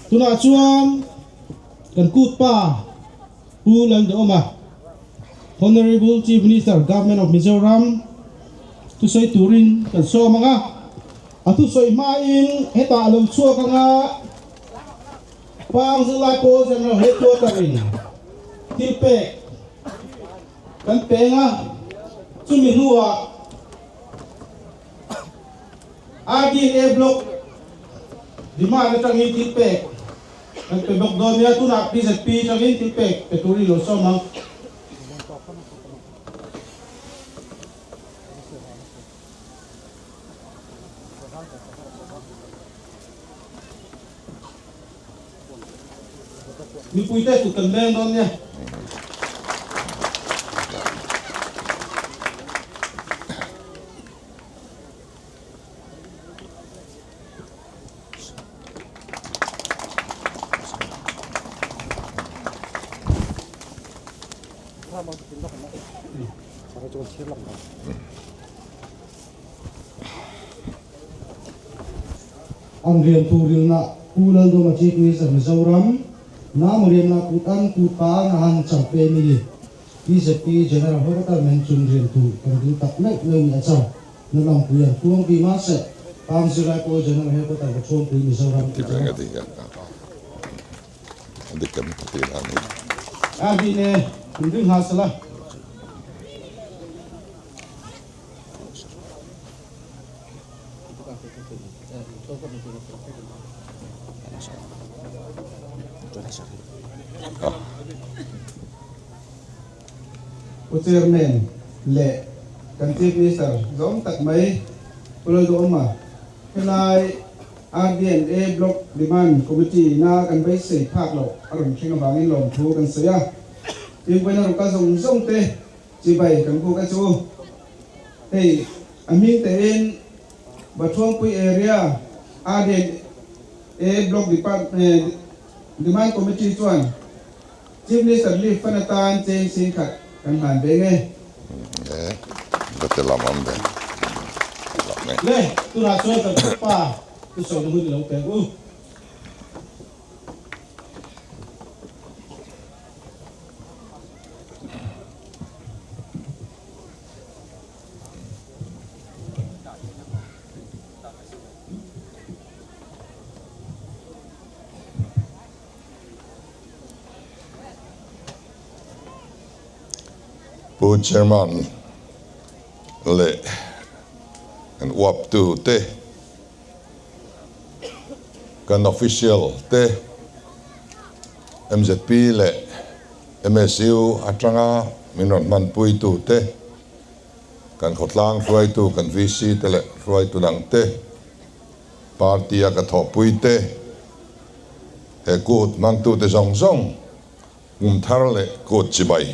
Tunah chuan kan kut pa Pu Lalduhawma, Honourable Chief Minister, Government of Mizoram thusawi turin kan sawm ang a. A thusawi hmain hetah a lo chhuak ang a, Pang Zilai Pawl General Headquarter in thil pek kan peng a, chumi hnuah RDNA Block demand atangin thil pek kan pe bawk dawn nia, tunah BZP atangin thil pek pe turin lo sawm ang. Mipuite kut kan beng dawn nia. An rian tur rilna Pu Laldawma Chief Minister Mizoram Namo rianna kut an kut pa an han chang pe mi BJP General Headquarter men chun rian tur kan dil tak meuh meuh ni a chang na lampui an tuang bi ma se Pang Zirlai Pawl General Headquarter va chhuangpui Mizoram ti chang a. A din e, in ring ha sela. Pu Chairman leh kan Chief Minister zawng tak mai Pu Lalduhawma helai RDNA Block Demand Committee ina kan beisei phak loh a rawn thleng avangin lawmthu kan sawi a. Chingpuina ruka zawng zawng te Chibai kan buk a chu hei a hming tein Bathuangpui Area RDNA Block Department Demand Committee chuan Chief Minister Relief Fund atan cheng sing khat kan hlan ve nge. Le, tunah chuan kan pa thusawi na hun i lo pek u. Pu Chairman leh kan uaptu te, kan official te, MZP leh MSU atanga min rawn hmanpuitu te, kan khawtlang hruaitu kan VC te leh hruaitu dang te, party a ka thawhpui te, he kut hmangtu te zawng zawng kum thar leh kut chibai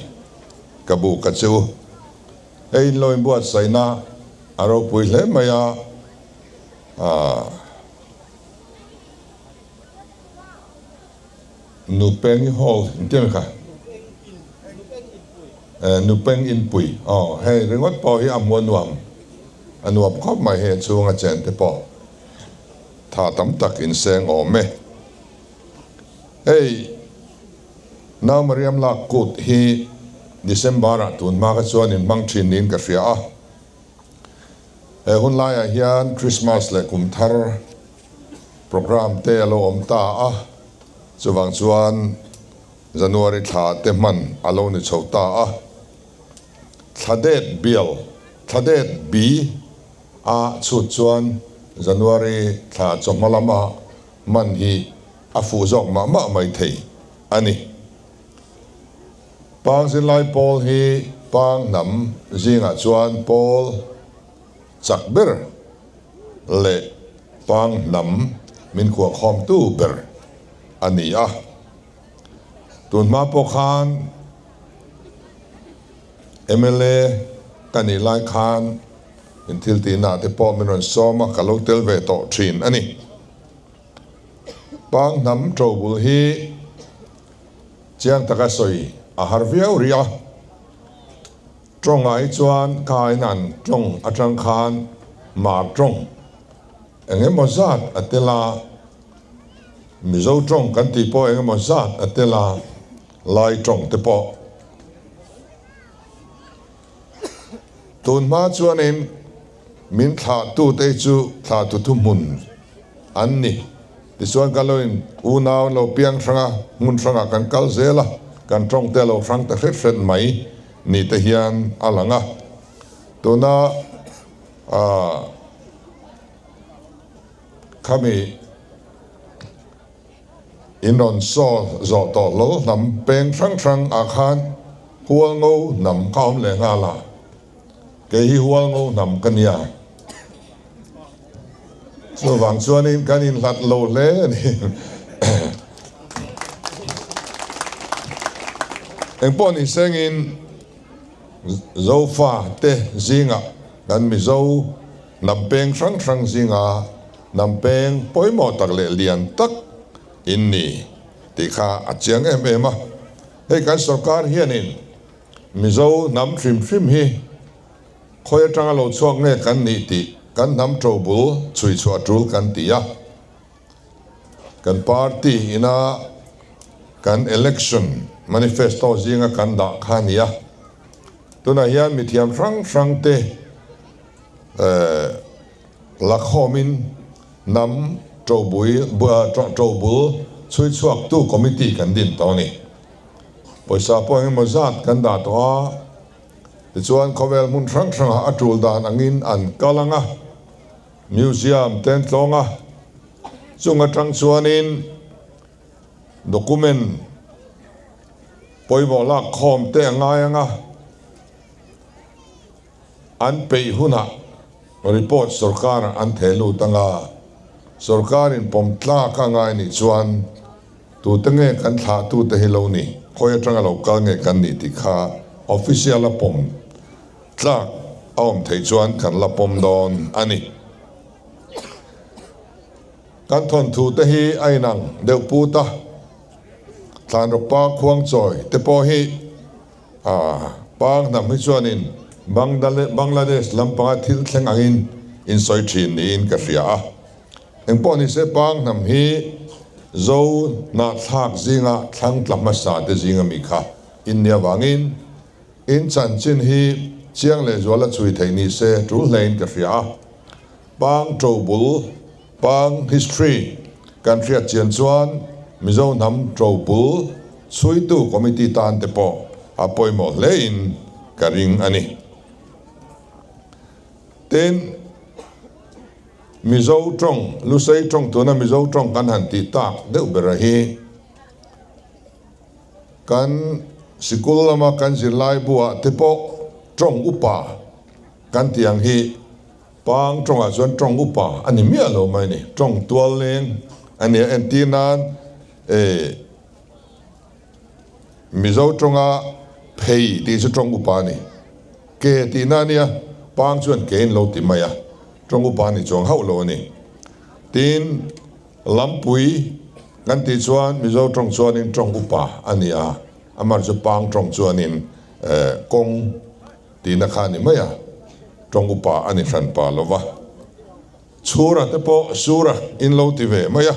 ka bu ka chu. Hei in lo inbuatsaihna a ropui hle mai a, aah. Nupeng Hall engtin nge kha? Nupeng Inpui aw hei ringawt pawh hi a hmu a nuam a nuam khawp mai hei a chhunga chen te pawh tha tam tak inseng awm e. Hei Nau Mariam lak kut hi December ah tun hma kha chuan in hmang thin niin ka hria a. He hun laiah hian Christmas leh kum thar Programme te a lo awm ta a, chuvang chuan January thla te hman a lo ni chho ta a. Thla det bial, thla det bi a chhut chuan January thla chawhma lama hman hi a fuh zawk mah mah mai thei a ni. Pang zirlai pawl hi pang hnam zingah chuan pawl chak ber leh pang hnam min khuahkhawmtu ber a ni a. Tun hma pawh khan mla ka nih lai khan in thil tihna te pawh min rawn sawm a, ka lo tel ve tawh thin a ni. Pang hnam ṭobul hi chiang taka sawi a har viau rih a. Tawngah hi chuan Kainan tawng atang khan Mar tawng eng emaw zat a tel a. Mizo tawng kan tih pawh engemaw zat a tel a, Lai tawng te pawh. Tun hma chuanin min thlahtute hi chu thlahtu thuhmun an ni. Tichuan kan lo in unau an lo piang hrang a, hmun hrangah kan kal zel a, kan tawngte a lo hrang ta hret hret mai ni te hian a lang a. Tuna ah khami In rawn saw zawh tawh lo hnam peng hrang hrang ah khan Hualngo hnam ka awm leh nghal a, kei hi Hualngo hnam ka nia. Chuvang chuanin kan inhlat lo hle a ni. Engpawh ni sengin Zofa te zingah kan Mizo Hnam peng hrang hrang zinga hnam peng pawimawh tak leh lian tak in ni tih kha a chiang em em a. Hei kan sorkar hianin Mizo hnam hrim hrim hi khawi atanga lo chhuak nge kan nih tih kan hnam ṭo bul chhui chhuah ṭul kan ti a. Kan party ina kan election manifesto zinga kan dah kha a ni a. Tunah hian mithiam hrang hrang te Lakhawmin hnam ṭobul chhui chhuaktu committee kan din tawh a ni. Pawisa pawh engemaw zat kan dah tawh a, tichuan khawvel hmun hrang hrangah a ṭul dan angin an kal ang a, museum te an tlawng a, chung aṭang chuanin document pawimawh lakkhawm te a ngai ang a. An peih hunah report sorkarah an theh lut anga, sorkarin pawm tlak a ngai nih chuan tute nge kan thlahtute hi lo ni, khawi atanga lo kal nge kan nih tih kha official a pawm tlak a awm theih chuan kan la pawm dawn a ni. Kan thawnthu te hi a inang deuh put a, Thlanrawkpa Khuangchawi te pawh hi A pang hnam hi chuanin Bangladesh lampanga thil thleng angin in sawi thin niin ka hria a. Engpawh nise pang hnam hi Zo hnahthlak zinga thlang tla hmasa te zinga mi kha in nia vangin in chanchin hi chiang lehzuala chhui theih nise tul hlein ka hria a. Pang ṭobul, Pang history, kan hriat chian chuan Mizo hnam ṭobul chhuitu committee tan te pawh a pawimawh hlein ka ring a ni. Tin, Mizo ṭawng, Lusei ṭawng tuna Mizo ṭawng kan han tih tak deuh bera hi kan sikul lama kan zirlai buah te pawh ṭawng upa kan tih ang hi Pang tawngah chuan tawng upa a ni miah lo mai ni, tawng tual leng a nia. Entir nan eh Mizo tawnga phei tih chu tawng upa a ni, ke tihna a nia, pang chuan ke in lo ti mai a, tawng upa a ni chuang hauh lo a ni. Tin, lampui kan tih chuan Mizo tawng chuanin tawng upa a ni a, amah chu pang tawng chuanin eh kawng Tihna kha a ni mai a, tawng upa a ni hran pa lo va. Chhura te pawh Sura in lo ti ve mai a,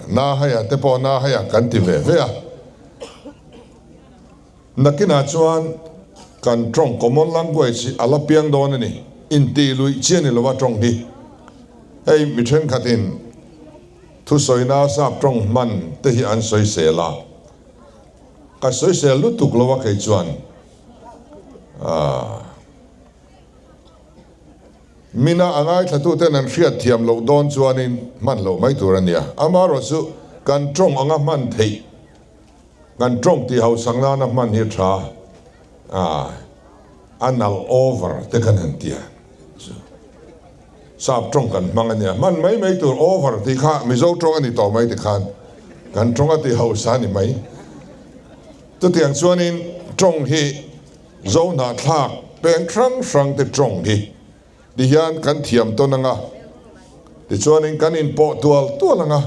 Nahaia te pawh Nahaia kan ti ve ve a. Nakinah chuan kan tawng common language hi a la piang dawn a ni, intih luih chi a ni lo va tawng hi. Hei mi thenkhatin thusawina sap tawng hman te hi an sawisel a. Ka sawisel lutuk lo a kei chuan aah Mina a ngaithla ten an hriat thiam loh dawn chuanin hman loh mai tur a nia. Amaherawh chu kan tawng anga hman theih, kan tawng tih hausak nana hman hi tha aah a nalh over te kan han tia chu. Sap tawng kan hmang a nia, hman mai mai tur over tih kha Mizo tawng a ni tawh mai tikhan kan tawng a ti hausa a ni mai. Chutiang chuanin tawng hi Zo hnahthlak peng hrang hrang te tawng hi ti hian kan thiam tawn ang a, tichuanin kan inpawh tual tual ang a,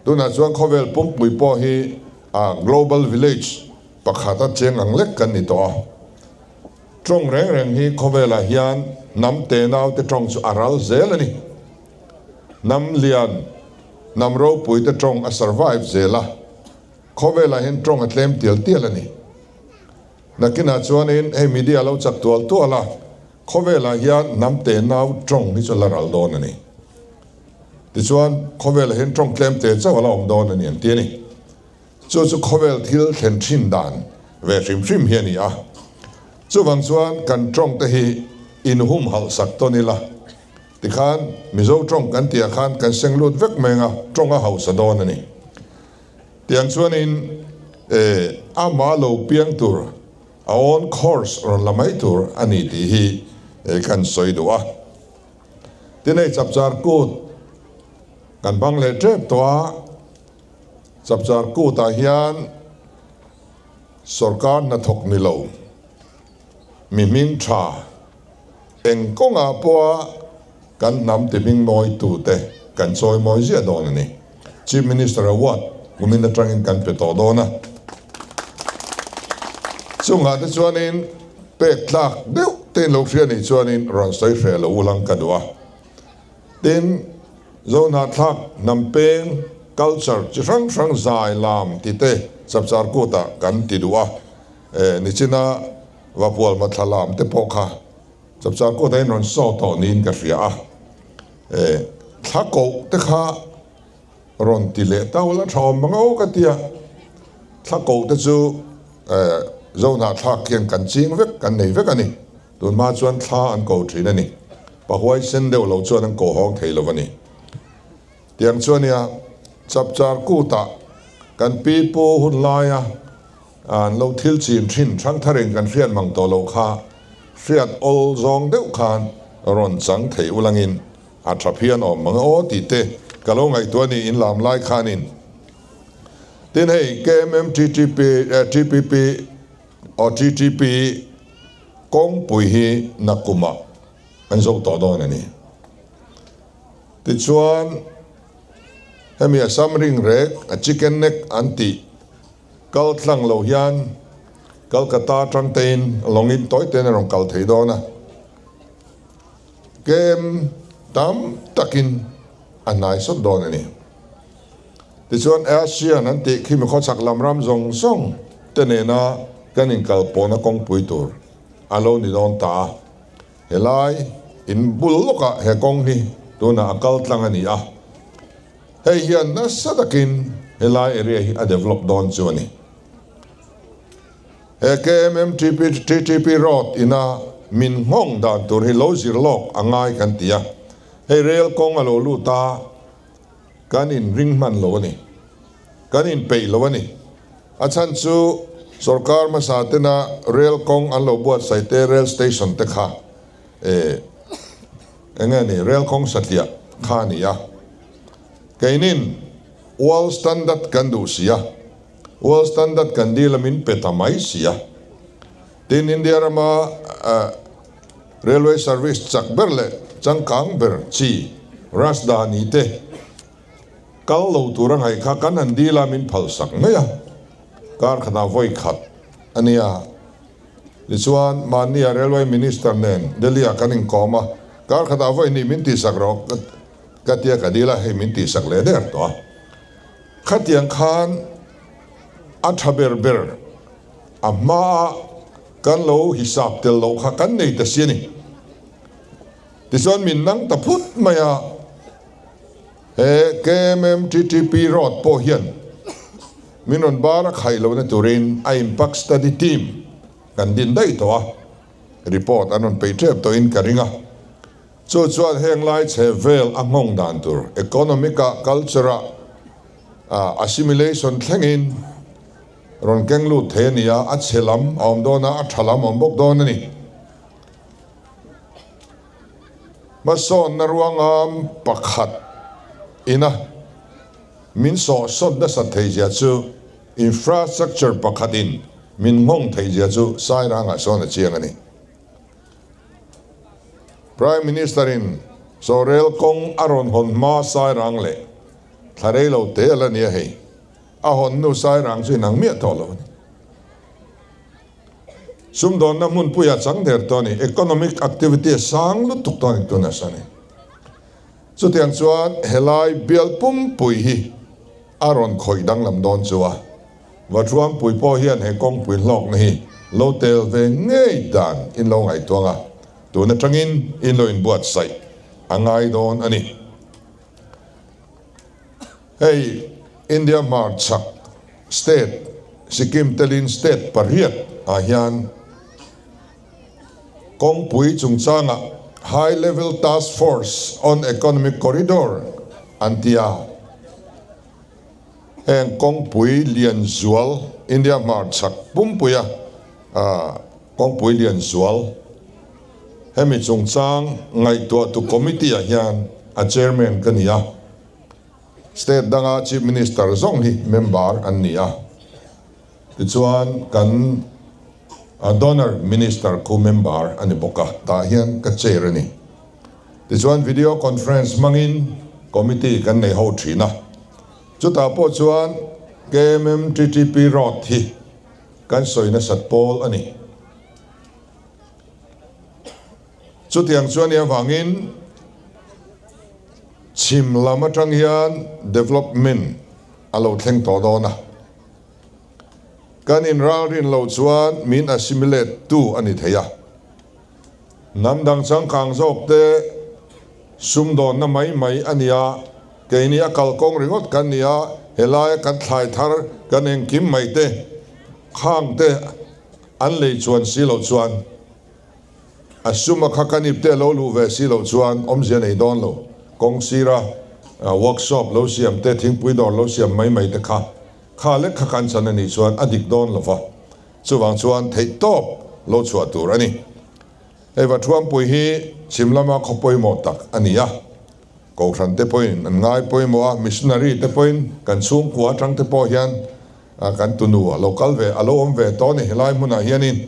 tunah chuan khawvel pumpui pawh hi a global village pakhat a cheng ang lek kan ni tawh a. Tawng reng reng hi khawvelah hian hnam te naute tawng chu a ral zel a ni. Hnam lian, Hnam ropuite tawng a survive zel a, khawvelah hian tawng a tlem tial tial a ni. Nakinah chuanin hei media lo chak tual tual a, khawvelah hian hnam tenau tawng hi chu la ral dawn a ni. Tichuan, khawvelah hian tawng tlem te chauh a la awm dawn a ni an ti a ni. Chu chu khawvel thil thlen thin dan ve hrim hrim hi a ni a. Chuvang chuan kan tawng te hi inhumhalh sak tawn ila. Tikhan Mizo tawng kan tihah khan kan seng lut vek mai anga tawng a hausa dawn a ni. Tiang chuanin eh ama lo piang tur a own course rawn la mai tur a ni tih hi kan sawi duh a. Tin hei Chapchar Kut kan hmang leh tep tawh a, Chapchar Kutah hian sorkar hnathawk ni lo mi hming tha Eng kawngah pawha kan hnam ti hming mawitute kan chawi mawi ziah dawn a ni. Chief Minister Award kumin atangin kan pe tawh dawn a. Chungah te chuanin pek tlak deuh te in lo hria nih chuanin rawn sawi hreh lo ulang ka duh a. Tin, Zohnahthlak hnam peng, culture, chi hrang hrang zai lam ti te chapchar kutah kan ti duh a. Nichina Vapual mathla lam te pawh kha chapchar kawt ah in rawn saw tawh niin ka hria a, e thla koh te kha rawn ti leh ta ula tha awm mang aw ka ti a, thla koh te chu e Zohnahthlak hian kan ching vek kan nei vek a ni, tunhma chuan thla an ko thin a ni, pahuai sen deuh lo chuan an ko hawng thei lo a ni. Tiang chu a nia, chapchar kutah kan pi pu hun laia An lo thil chin thin hrangtharin kan hriat mang tawh loh kha hriat awl zawng deuh khan rawn chang thei ulangin a tha phian awm mang aw tih te ka lo ngaihtuah a ni in lam lai khanin. Tin hei KMMTTP TPP aw TTP kawngpui hi nakumah an zo tawh dawn a ni. Tichuan hemi Assam ring rek a chicken neck an tih Kal tlang lo hian Calcutta atang tein lawngin tawi tein a rawn kal thei dawn a, kem tam takin a hnai sawt dawn a ni. Tichuan ASEAN an tih khi mi khawchhak lam ram zawng zawng te nena kan inkal pawhna kawngpui tur a lo ni dawn ta a, helai in bul lawkah he kawng hi tunah a kal tlang a ni a. Hei hian nasa takin helai area hi a develop dawn chu a ni. He KMMTP TTP road ina min nghawng dan tur hi lo zir lawk a ngai kan ti a, hei rail kawng a lo lut a, kan in ring hman lo a ni. Kan in peih lo a ni. A chhan chu sorkar hmasa tena rail kawng an lo buatsaih te rail station te kha eh Eng nge ni rel kawng satliah kha a ni a, keinin world standard kan duh si a, world standard kan dil a min pe ta mai si a. Tin, India rama railway service chak ber leh changkang ber chi Rajdhani te kal lo tura ngaih kha kan han dil a min phalsak mai a, kar khatah vawi khat a nia. Tichuan, mahnia Railway Minister nen Delhi-ah kan inkawm a, kar khatah vawi hnih min tihsak rawh ka tia ka dil a, hei min tihsak leh der tawh a. Khatiang khan a tha ber ber a hmaa kan lo hisap tel loh kha kan nei ta si a ni. Tichuan min nang ta phut mai a, he KMMTTP road pawh hian Min rawn bar a khaih lohna turin a impact study team kan din daih tawh a, report an rawn peih tep tawhin ka ring a. Chu chuan heng lai chhe vel a nghawng dan tur economic ah, culture ah assimilation thlengin rawn keng lut thei a ni a, a chhe lam a awm dawn a, a tha lam a awm bawk dawn a ni. Hmasawnna ruangam pakhat ina. Min sawh sawt nasat theihzia chu infrastructure pakhatin min nghawng theihzia chu Sairangah sawn a chiang a ni. Prime Minister-in Sawrel kawng a rawn hawn hma Sairang leh thla rei lo te a la nia hei. A hawn hnu Sairang chu inang miah tawh lo a ni. Sumdawnna hmunpuiah chang der tawh a ni. Economic activity a sang lutuk tawh a ni tunah sawn hi. Chutiang chuan helai bial pumpui hi a rawn khawih danglam dawn chu a. Vatruangpui pawh hian he kawngpui hlawkna hi lo tel ve ngei dan in lo ngaihtuang a, tun atangin in lo inbuatsaih a ngai dawn a ni. Hei India hmarchhak state Sikkim telin state pariat ah hian kawngpui chungchangah High Level Task Force on Economic Corridor an ti a. Heng kawngpui lian zual India hmarchhak pumpuia kawngpui lian zual hemi chungchang ngaihtuahtu committee ah hian a chairman ka ni a, state danga chief minister zawng hi member an ni a, tichuan kan donor minister khu member a ni bawk a, tah hian ka chair a ni. Tichuan video conference hmangin committee kan nei ho thin a, chutah pawh chuan KMMTTP road hi kan sawi nasat pawl a ni. Chutiang chuan i avangin chhim lam atang hian development a lo thleng tawh dawn a, kan inralrin loh chuan min assimilate tu a ni thei a. Hnam dang changkang zawk te sumdawnna mai mai a ni a, keini a kalkawng ringawt kan ni a, helaia kan thlai thar kan engkim mai te khang te an lei chuan si loh chuan a sum a kha kan ip te a lo luh ve si loh chuan awmzia nei dawn lo. Kawng sira workshop lo siam te, thingpui dawr lo siam mai mai te kha kha lek kha kan chan a nih chuan a dik dawn lo va. Chuvang chuan theihtawp lo chhuah tur a ni. Hei Vathuampui hi chhim lama khaw pawimawh tak a ni a, Kohhran te pawhin an ngai pawimawh a, missionary te pawhin kan chhungkua atang te pawh hian kan tunu a lo kal ve, a lo awm ve tawh a ni helai hmunah hianin.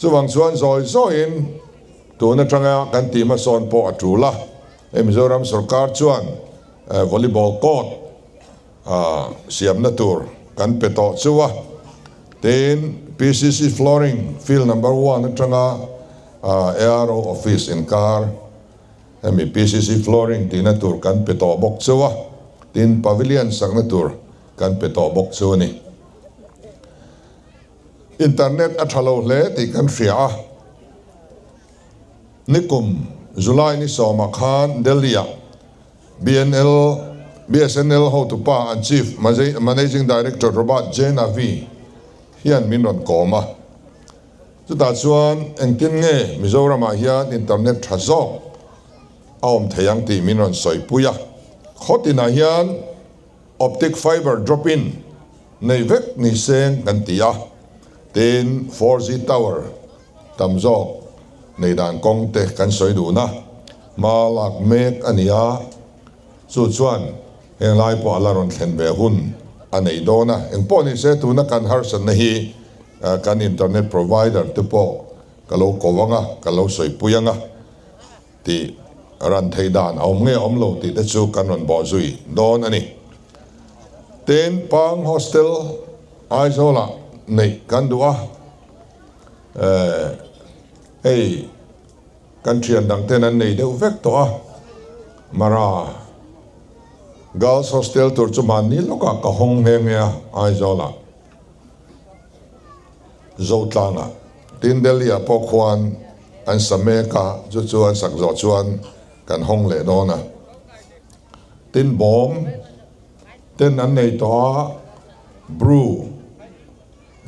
Chuvang chuan zawi zawiin tun atanga kan tih hmasawn pawh a tul a, hei Mizoram sorkar chuan volleyball court, siamna tur kan pe tawh chu a, tin PCC flooring field number one atanga ARO office inkar hemi PCC flooring tihna tur kan pe tawh bawk chu a, tin pavilion sakna tur kan pe tawh bawk chu a ni. Internet a tha lo hle tih kan hria a, nikum July ni sawmah khan Delhi-ah BNL, BSNL hotupa an Chief Managing Director Robert J. Navi hian min rawn kawm a. Chutah chuan engtin nge Mizoramah hian internet tha zawk a awm thei ang tih min rawn sawipui a. Khaw tinah hian optic fiber drop-in nei vek ni seng kan ti a, tin 4G tower tam zawk nei dan kawng te kan sawi dun a, hma lak mek a ni a, chu chuan heng lai pawh a la rawn thlen ve hun a nei dawn a, engpawh ni se tuna kan harsatna hi kan internet provider te pawh ka lo ko ang a, ka lo sawipui ang a. Tih ran theih dan a awm nge awm lo tih te chu kan rawn bawh zui dawn a ni. Tin, Pang Hostel Aizawlah neih kan duh a, hei kan thian dang ten an nei deuh vek tawh a, Mara Girls Hostel tur chu mahni lawkah ka hawng nghe nghe a Aizawlah. Zotlangah tin Delhi-ah pawh khuan an sa mek a, chu chu an sak zawh chuan kan hawng leh dawn a. Tin bawm ten an nei tawh a, Bru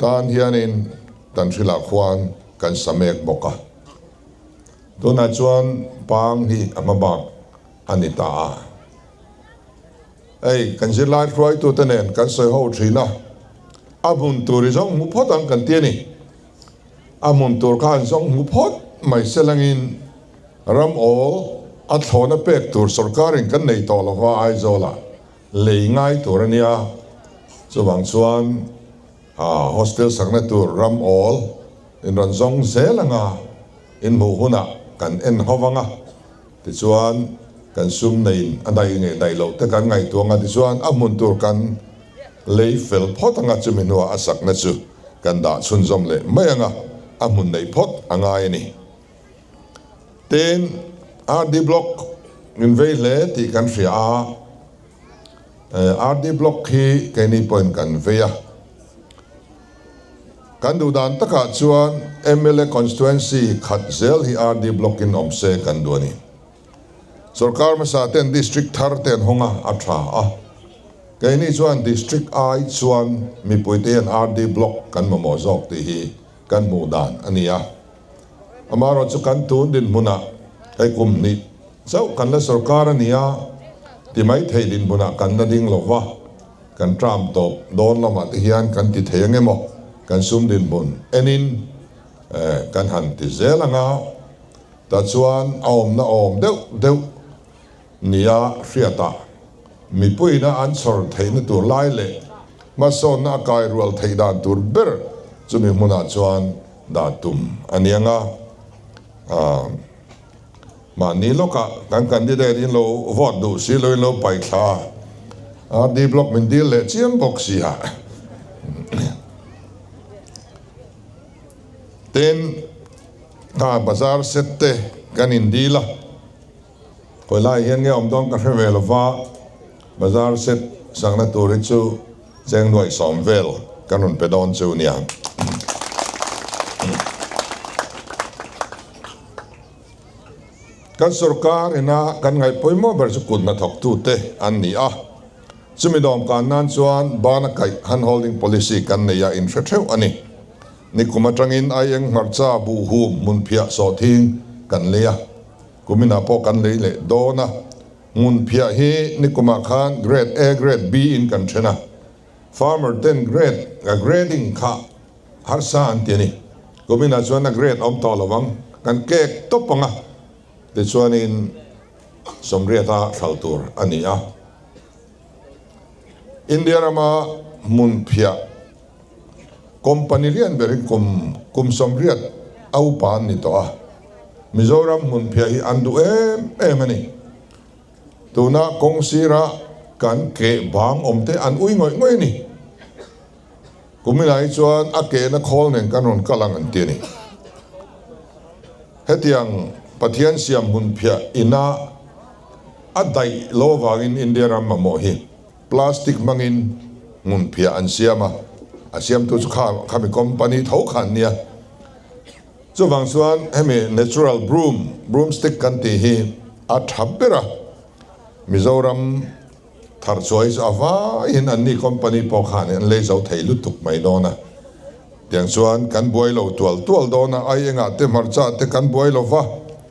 tan hianin Tanhrilah khuan kan sa mek bawk a. Tunah chuan pang hi a hma bak a ni ta a. Hei, kan zirlai hruaitute nen kan sawi ho thin a, a hmun tur i zawng hmu phawt ang kan ti a ni. A hmun tur kha an zawng hmu phawt mai se langin ram awl a thlawna pek tur sorkarin kan nei tawh lo va Aizawlah lei ngai tur a nia. Chuvang chuan hostel sakna tur ram awl in rawn zawng zel anga in hmuh hunah kan en ho vang a. Tichuan, kan sum neiin a daih ngei daih loh te kan ngaihtuah anga tichuan a hmun tur kan lei fel phawt anga chumi hnuah a sakna chu kan dah chhunzawm leh mai anga a hmun neih phawt a ngai a ni. Tin, RD Block. min vei hle tih kan hria a, RD Block hi keini pawhin kan vei a. Kan duh dan takah chuan mla constituency khat zel hi RD Block in awm se kan duh a ni. Sorkar hmasa ten District thar te an hawng a, a tha a. Keini chuan District ai chuan mipuite hian RD Block kan mamawh zawk tih hi kan hmuh dan a ni a. Amaherawh chu kan tun dinhmunah hei kum hnih chauh kan la sorkar a ni a, ti mai thei dinhmunah kan la ding lo va, kan term tawp dawn lamah te hian kan ti thei ang emaw kan sum dinhmun enin kan han ti zel ang a. Tah chuan a awmna awm deuh deuh nia hriatah mipuiina an chhawr theihna tur lai leh hmasawnna a kai rual theih dan tur ber chumi hmunah chuan dah tum a ni ang a. Mahni lawkah kan candidate in lo vote duh si loin lo paih thla a, RD Block min dil leh chiam bawk si a. Tin, Kha bazar set te kan indil a, khawi lai hian nge awm dawn ka hre ve lo va, bazar set sakna tur hi chu cheng nuaih sawm vel kan rawn pe dawn chu nia. Kan sorkar ina kan ngaih pawimawh ber chu kut hnathawktute an ni a, chumi dawmkan nan chuan bana kaih hand holding policy kan nei a inhre theuh a ni. Nikum atangin aieng hmarcha buh hum hmunphiah sawhthing kan lei a, kuminah pawh kan lei leh dawn a. Hmunphiah hi nikumah khan Grade A, Grade B in kan then a, farmer ten grade a grading kha harsa an ti a ni. Kuminah chuan a grade awm tawh lo ang, kan kek tawp ang a, tichuanin sawmriata hralh tur a ni a. India rama hmunphiah Company lian ber hi kum kum 80 a upa an ni tawh a, Mizoram hmunphiah hi an duh em em a ni. Tuna kawng sira kan keh bang awm te an ui ngawih ngawih a ni. Kumila hi chuan a kehna khawl nen kan rawn kal ang an ti a ni. Hetiang Pathian siam hmunphiah ina a daih lo avangin India ram mamawh hi Plastic hmangin hmunphiah an siam a, a siamtu chu kha khami company tho kha an nia. Chuvang chuan hemi natural broom, broom stick kan tih hi a tha ber a, Mizoram thar chuai chu a vaiin anni company pawh khan an lei zo thei lutuk mai dawn a. Tiang chuan kan buai lo tual tual dawn a, ai engah te hmarcha te kan buai lo va,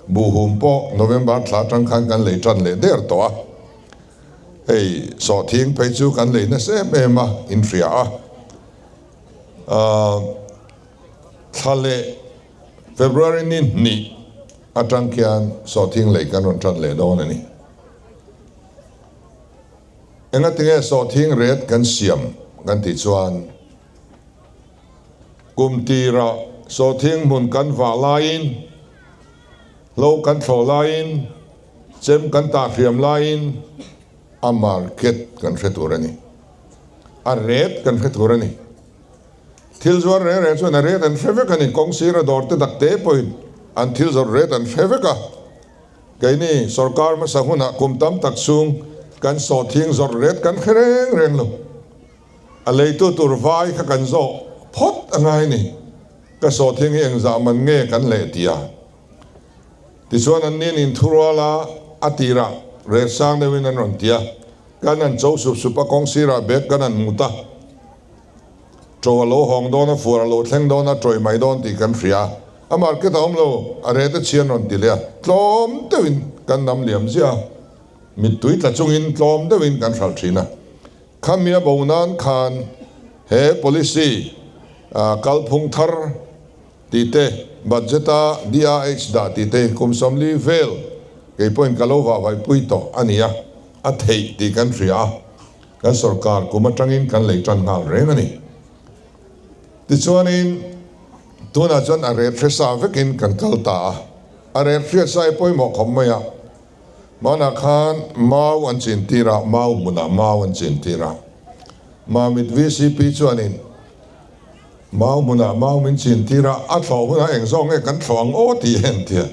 buhhum pawh November thla atang khan kan lei tan leh der tawh a. Hei sawhthing phei chu kan lei nasa em em a, in hria a. Ahh thla leh February ni hnih atang khian sawhthing lei kan rawn tan leh dawn a ni. Engatinge sawhthing ret kan siam kan tih chuan kum tirah sawhthing hmun kan vah laiin hlo kan thlawh laiin Chem kan tah hriam laiin a market kan hre tur a ni. A rate kan hre tur a ni. Thil zuar reng reng chuan a rate an hre vek a ni. Kawng sira dawr te dak te pawhin an thil zawrh rate an hre vek a. Keini sorkar hmasa hunah kum tam tak chhung kan sawhthing zawrh rate kan hre reng reng lo. A leitu tur vai kha kan zawh phawt a ngai a ni. Ka sawhthing hi engzah man nge kan leh ti a. Tichuan an nin in thurual a, a tirah rel sang deuhin an rawn ti a, kan han cho sup sup a, kawng sirah bag kan han mut a, ṭo a lo hawng dawn a, fuar a lo thleng dawn a, ṭawih mai dawn tih kan hria a, a market a awm lo, a rete chhi an rawn ti leh a, tlawm deuhin kan nam liam ziah a, mittui tla chungin tlawm deuhin kan hralh ṭhin a, khami a bo nan khan he policy kalphung thar Tih te, budget-a DRH dah tih te kum 40 vel kei pawhin ka lo vahvaihpui tawh a ni a, a theih tih kan hria a, kan sorkar kum atangin kan lei tan nghal reng a ni. Tichuanin tunah chuan a ret hre sa vekin kan kal ta a, a ret hriat sa hi pawimawh khawp mai a, hmanah khan mau an chin tir a, mau hmunah mau an chin tir a, Mamit vcp chuanin, Mau hmunah mau min chin tir a, a thlawh hunah eng zawk nge kan thlawh ang aw tih a entir.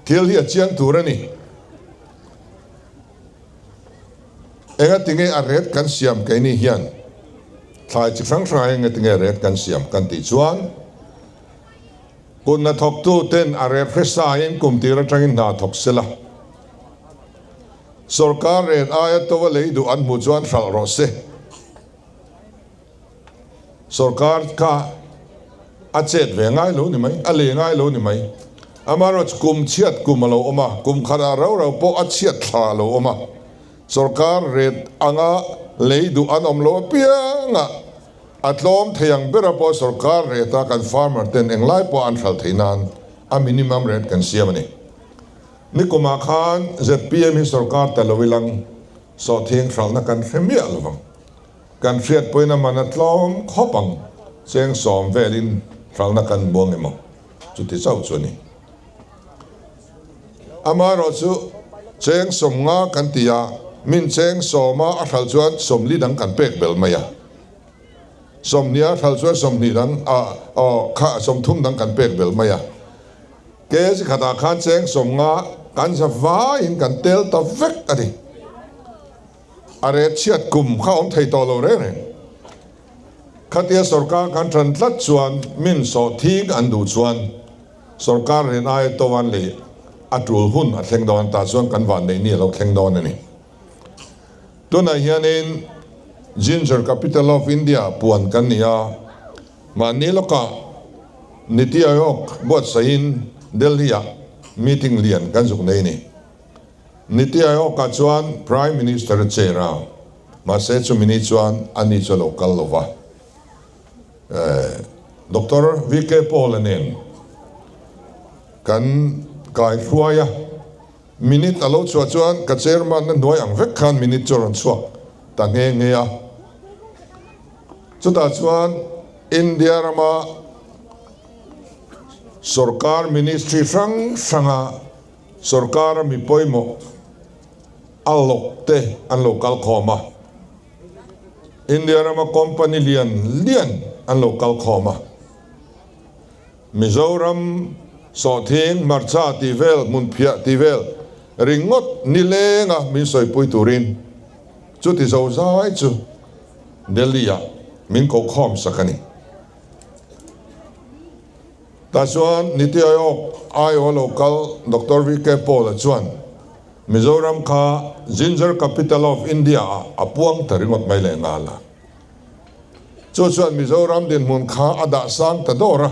Thil hi a chiang tur a ni. Engatinge a ret kan siam keini hian thlai chi hrang hrangah hian engatinge ret kan siam kan tih chuan kut hnathawktu ten a ret hresain kum tir atangin hna thawk sela sorkar ret aia to a lei duh an hmuh chuan hralh rawh se. Sorkar kha a chet ve ngai lo ni mai, a lei ngai lo ni mai. Amaherawhchu kum chhiat kum a lo awm a, kum khatah rau rau pawh a chhiat thla a lo awm a. Sorkar ret anga lei duh an awm lo apiangah a tlawm thei ang bera pawh sorkar reta kan farmer ten englai pawh an hralh theih nan a minimum rate kan siam a ni. Nikumah khan zpm hi sorkar ta lo ilang sawhthing hralhna kan hre miah lo vang. Kan hriatpuina man a tlawm khawp ang, cheng sawm velin hralhna kan buang emaw chuti chauh chu a ni. Amaherawhchu cheng sawmnga kan ti a, min cheng sawma a hralh chuan sawmli dang kan pek belh mai a, sawmhnih a hralh chuan sawmhnih dang a aw kha sawmthum dang kan pek belh mai a. Kg khatah khan cheng sawmnga kan za vaiin kan tel ta vek a ni. A ret chhiat kum kha awm thei tawh lo reng reng. Khatia sorkar kan tan tlat chuan min sawh thing an duh chuan sorkar rin aia to an lei a tul hun a thleng dawn tah chuan kan van neih ni a lo thleng dawn a ni. Tunah hianin Ginger Capital of India puan kan ni a, mahni lawkah Niti Aayog buatsaihin Delhi-ah meeting lian kan zuk nei a ni. Niti Aayog-ah chuan Prime Minister a chair a, mahse chumi ni chuan a ni chu a lo kal lo va. Doctor VK Paul-a nen kan kai hruai a, minute a lo chhuah chuan ka chairman-na hnuai ang vek khan minute chu a rawn chhuak ta nghe nghe a. Chutah chuan India rama sorkar ministry hrang hranga Sorkara mi pawimawh a lawk te an lo kal khawm a, India rama company lian lian an lo kal khawm a, Mizoram sawhthing hmarcha tih vel hmunphiah tih vel ringawt nilenga min sawipui turin chuti zozai chu Delhi-ah min ko khawm sak a ni. Tah chuan Niti Aayog aiawha lo kal Doctor VK Paul-a chuan Mizoram kha Ginger Capital of India ah a puang ta ringawt mai leh nghal a. Chu chuan Mizoram dinhmun kha a dah sang ta dawr a.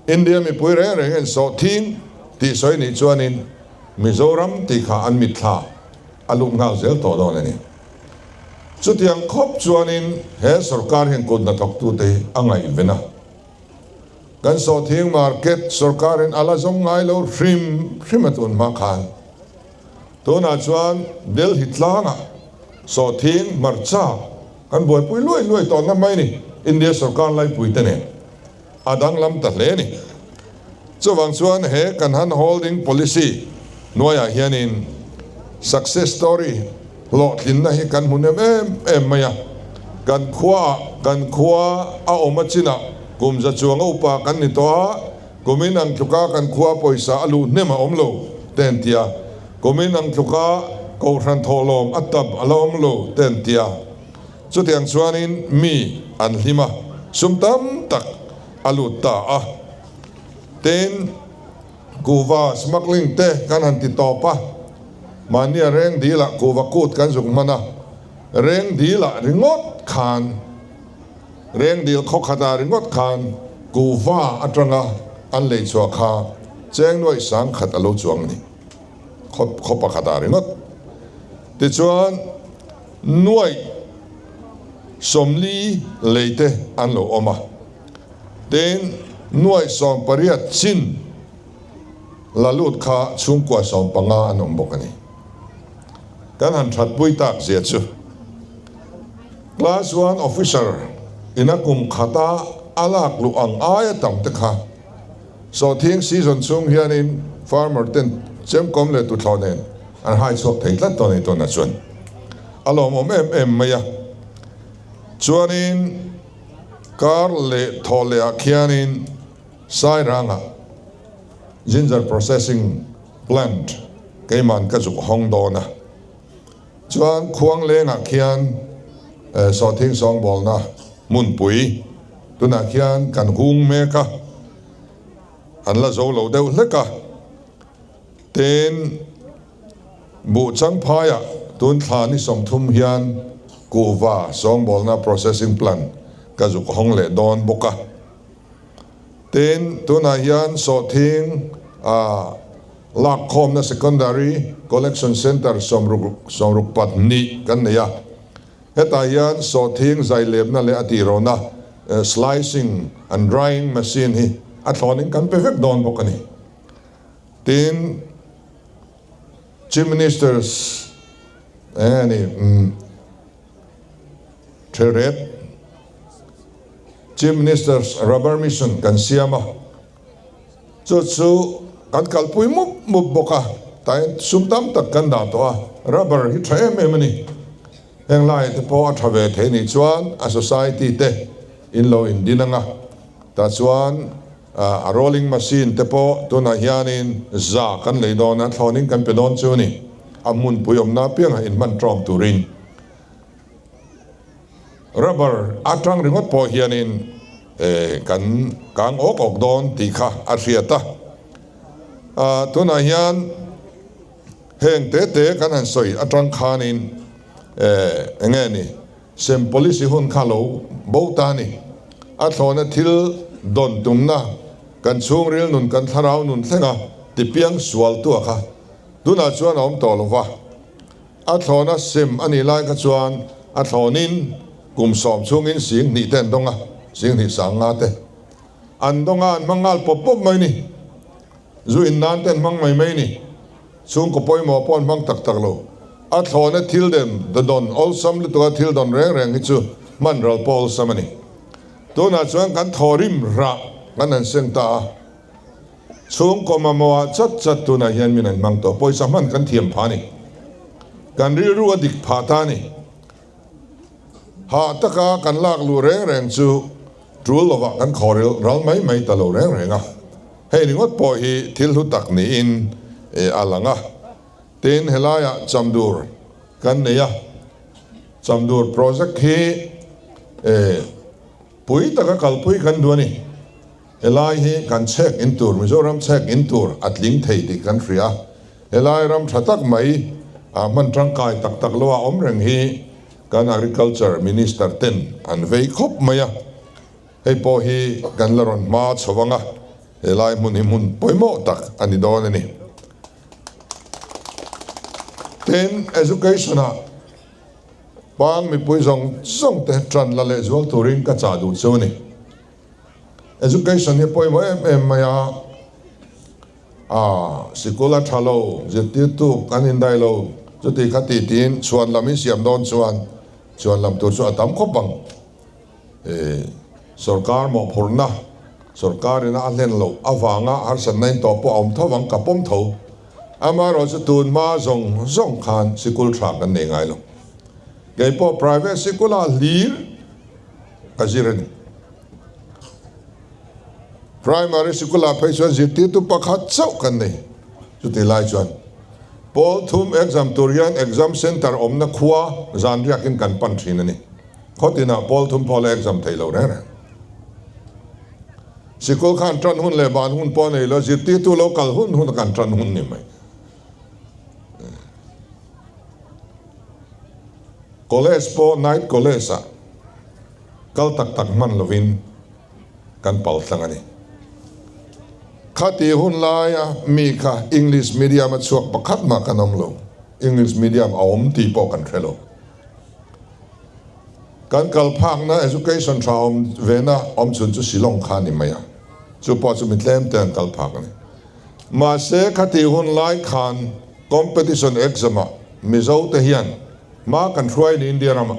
India mipui reng reng en sawh thing tih sawi nih chuanin Mizoram tih kha an mitthla a lut nghal zel tawh dawn a ni. Chutiang khawp chuanin he sorkar hian kut hnathawktute hi a ngaihven a. Kan sawhthing market sorkarin a la zawng ngai lo hrim hrim a tun hma khan. Tunah chuan Delhi tlangah sawhthing hmarcha kan buaipui luai luai tawh ngam mai ni, India sorkar laipuite nen a danglam ta hle a ni. Chuvang chuan he kan han holding policy hnuaiah hianin success story hlawhtlinna hi kan hmu nem em em mai a, kan khuaah kan khua a awm a chinah kum za chuanga upa kan ni tawh a, kumin ang tluka kan khua pawisa a luh hnem a awm lo te an ti a, kumin ang tluka kohhran thawhlawm a tam a la awm lo te an ti a, chutiang chuanin mi an hlim a, sum tam tak a lut ta a, tin. Kuhva smuggling te kan han ti tawp a, mahnia reng dilah kuhva kut kan zuk hman a, reng dilah ringawt khan, reng dil khaw khatah ringawt khan kuhva atanga an lei chhuah kha cheng nuaih sang khat a lo chuang a ni, khaw khaw pakhatah ringawt. Tichuan nuaih 40 lei te an lo awm a. Tin, nuaih 18 chin la lut kha chhungkua 15 an awm bawk a ni. Kan han thatpui tak zia chu Class One Officer ina kum khata a lak luh ang aia tam te kha sawhthing season chhung hianin farmer ten chemkawm leh tuthlawh nen an hai chhuak thei tlat tawh a ni tunah chuan a lawmawm em em mai a. Chuanin. Kar leh thaw leh ah khianin Sairangah. Ginger Processing Plant keiman ka zuk hawng dawn a. Chuan khuang lengah khian sawhthing sawngbawlna hmunpui tunah khian kan hung mek a, an la zo lo deuh hlek a. Tin, buh changphaiah tun thla ni 30 hian kuhva sawngbawlna processing plant ka zuk hawng leh dawn bawk a. Tin, tunah hian sawhthing a lakkhawmna Secondary Collection Centre 62 kan nei a. Hetah hian sawhthing zailepna leh a tihrawhna slicing and drying machine hi a thlawnin kan pe vek dawn bawk a ni. Tin, Chief Minister's eng nge ni? Thelret, Chief Minister's Rubber Mission kan siam a, chu chu kan kalpui mup mup bawk a, tain sum tam tak kan dah tawh a, rubber hi tha em em a ni. Heng laiah te pawh a tha ve thei nih chuan a society te in lo indin ang a, tah chuan a rolling machine te pawh tunah hianin za kan lei dawn a, thlawnin kan pe dawn chu a ni, a hmunpui awmna apiangah inhman tawm turin. Rubber atang ringawt pawh hianin kan kang awk awk dawn tih kha a hriat a. Tunah hian heng te te kan han sawi atang khanin eng nge ni sem policy hun kha lo bo ta a ni. A thlawna thil dawn tumna kan chhungril nun kan thlarau nun thlenga tipiang sual tua kha tunah chuan a awm tawh lo va. A thlawna sem a nih lai kha chuan a thlawnin kum 10 chhungin 2000 te an dawng a, 2000 sanga te an dawng a, an hmang nghal pawp pawp mai ni. Zu in nan te an hmang mai mai ni. Chhungkaw pawimawh pawh an hmang tak tak lo. A thlawna thil dem dawn awlsam lutuk a thil dawn reng reng hi chu hman ral pawh awlsam a ni. Tunah chuan kan thawrim rah kan han seng ta a. Chhungkaw mamawhah chat chat tunah hian min an hmang tawh. Pawisa hman kan thiam phah a ni. Kan rilru a dik phah ta a ni. Hah taka kan lak luh reng reng chu tul lovah kan khaw ral mai mai ta lo reng reng a. Hei ringawt pawh hi thil hlu tak niin a lang a. Tin, helaiah Chamdur kan nei a. Chamdur project hi pui taka kalpui kan duh a ni. Helai hi kan chhek in tur, Mizoram chhek in tur a tling thei tih kan hria. Helai ram tha tak mai ah hman tangkai tak tak lo a awm reng hi kan Agriculture Minister ten an vei khawp mai a. Hei pawh hi kan la rawn hma chho ang a, helai hmun hi hmun pawimawh tak a ni dawn a ni. Tin, Education ah pang mipui zawng zawng te tan la lehzual turin ka chah duh chu a ni. Education hi pawimawh em em mai a, aa sikul a tha lo, zirtirtu kan indai lo, chuti kha ti tiin chhuan lam in siam dawn chuan chhuan lam tur chu a tam khawp ang. Ih sorkar mawhphurhna, sorkar ina a hlen loh avanga harsatna in tawh pawh a awm tho ang, ka pawm tho. Amaherawhchu tun hma zawng zawng khan sikul tha kan nei ngai lo. Keipawh private sikula hlir ka zir a ni. Primary sikulah phei chuan zirtirtu pakhat chauh kan nei. Chutih lai chuan pawl thum exam tur hian exam centre awmna khua zan riakin kan pan thin a ni. Khaw tinah pawl thum pawh la exam thei lo reng reng. Sikul khan tan hun leh ban hun pawh nei lo, zirtirtu lo kal hun hun a kan tan hun ni mai. College pawh night college ah kal tak tak hman lovin kan pal tlang a ni. Khati hun laia mi kha English medium a chhuak pakhat mah kan awm lo. English medium a awm tih pawh kan hre lo. Kan kal phakna education tha awm vena awm chhun chu Shillong kha a ni mai a. Chu pawh chu mi tlem te an kal phak a ni. Mahse khati hun lai khan competition exam ah Mizo te hian hma kan hruai a ni India ramah.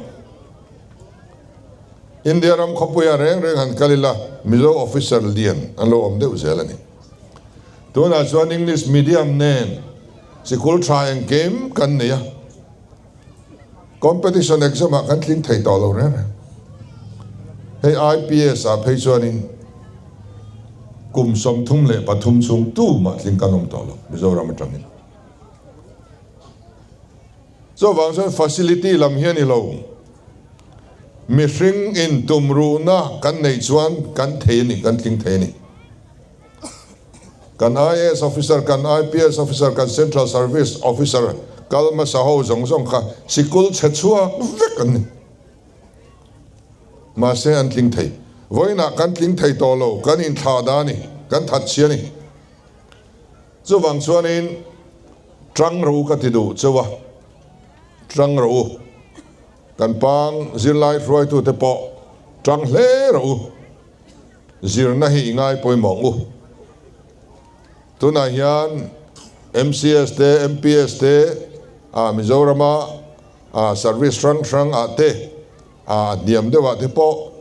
India ram khawpuia reng reng han kal ila Mizo officer lian an lo awm deuh zel a ni. Tunah chuan English medium nen sikul tha engkim kan nei a, competition exam ah kan tling thei tawh lo reng reng. Hei IPS ah phei chuanin. kum 33 chhung tumah tling kan awm tawh lo Mizoram atangin. Chuvang chuan facility lam hi a ni lo. Mihring in tumruhna kan neih chuan kan thei a ni, kan tling thei a ni. Kan IAS officer, kan IPS officer, kan Central Service officer kal hmasa ho zawng zawng kha sikul chhe chhuak vek an ni. Mahse an tling thei. Vawiinah kan tling thei tawh lo, kan inthlah dah a ni, kan that chhia a ni. Chuvang chuanin tang ro ka ti duh chauh a, tang ro u. Kan pang zirlai hruaitute pawh tang hle ro u. Zirna hi i ngai pawimawh ang u. Tunah hian MCS te, MPS te, ah Mizorama ah service hrang hrang ah te, ah hniam deuh ah te pawh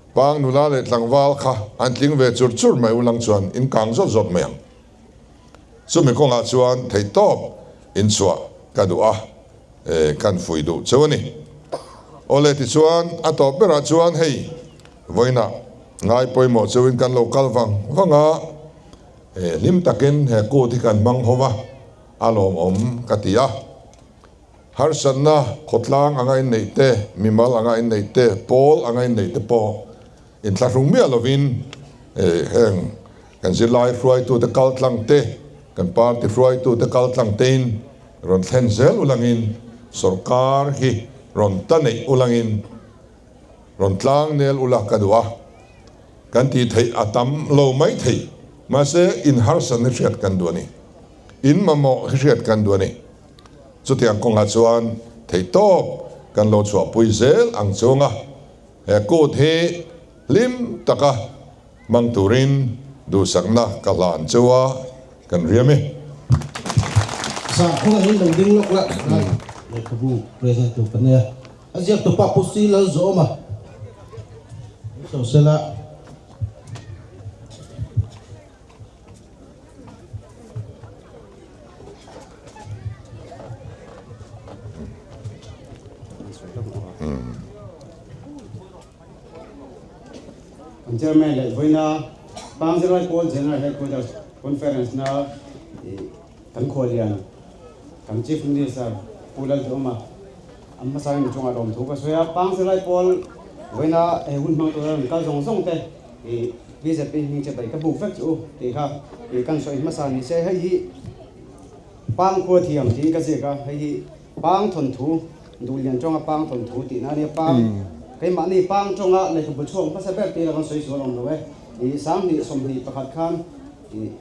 Pang nula leh tlangval kha an tling ve chur chur mai ulang chuan in kang zawt zawt mai ang. Chumi kawngah chuan theihtawp inchhuah ka duh a, kan fuih duh cheu a ni. Awle tichuan a tawp berah chuan hei vawiinah ngai pawimawh cheuin kan lo kal vang vang a, hlim takin he kut hi kan hmang ho va, a lawmawm ka ti a. Harsatna khawtlang anga inneih te, mimal anga inneih te, pawl anga inneih te pawh inthlahrung miah lovin heng kan zirlai hruaitute kaltlang te, kan party hruaitute kaltlang tein rawn thlen zel ulangin sorkar hi rawn ta neih ulangin rawn tlang nel ula ka duh a, kan tih theih a tam lo mai thei, mahse inharsatna hriat kan duh a ni, in mamawh hi hriat kan duh a ni. Chutiang kawngah chuan theihtawp kan lo chhuahpui zel ang chunga he kut hi hlim taka hmang turin duhsakna ka hlan chu a kan riam e. Zan kawngah hian lo ding lawk la tlai lehkhabu present tur kan nei a, a ziak tupa Pu Si Lalzawma Sosela. Kan Chairman leh vawiina Pangzirlai Pawl General Headquarters Conference na kan khualian kan Chief Minister Pu Lalduhoma an hmasa in chungah lawmthu ka sawi a. Pangzirlai Pawl vawiina he hun hmang tura rawn kal zawng zawng te I BJP hming che bai ka buk vek chu u tih kha i kan sawi hmasa ni se hei hi pang khua thiam tiin ka ziak a hei hi pang thawnthu duhlian tawnga pang thawnthu tih na ania pang keimahni pang tawnga lehkhabu chhuak hmasa ber tih la kan sawi sual awm lo e i 2021 khan i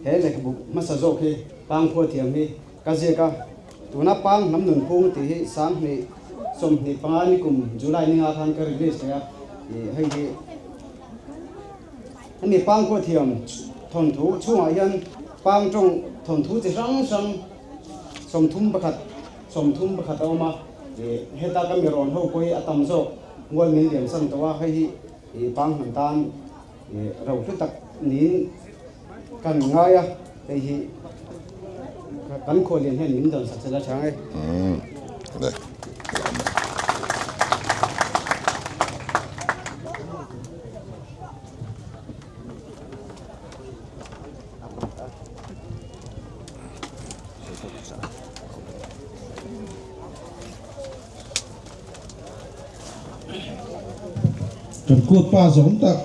He lehkhabu hmasa zawk hi Pang khua thiam hi ka ziak a, tuna Pang hnam nunphung tih hi 2025 ni kum July ni nga khan ka release leh a, ih hei hi hemi Pang khua thiam thawnthu chhungah hian Pang tawng thawnthu chi hrang hrang 31 31 a awm a, ih heta ka mi rawn ho pawh hi a tam zawk mual min liam san tawh a, hei hi ih Pang hnam tan Ro hlu tak niin kan ngai a, hei hi kan khualian hian min dawn sak chela chang e. Kan kut pa zawm tak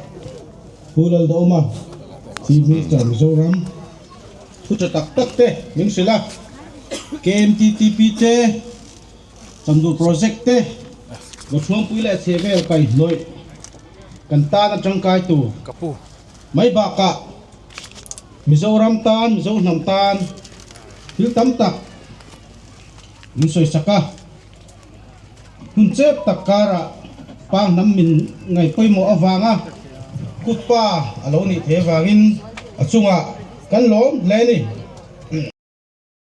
Pu Lalduhawma, Chief Minister Mizoram, thu tha tak tak te min hrilh a, KMTTP te, Chamdur Project te, Vawthuampui leh chhehvel kaihhnawih kan tan a tangkai tur mai bakah Mizoram tan, Mizo hnam tan thil tam tak min sawisak a. Hun chep tak karah pa hnam min ngaih pawimawh avanga kut pa a lo nih theih avangin a chungah kan lawm hle a ni.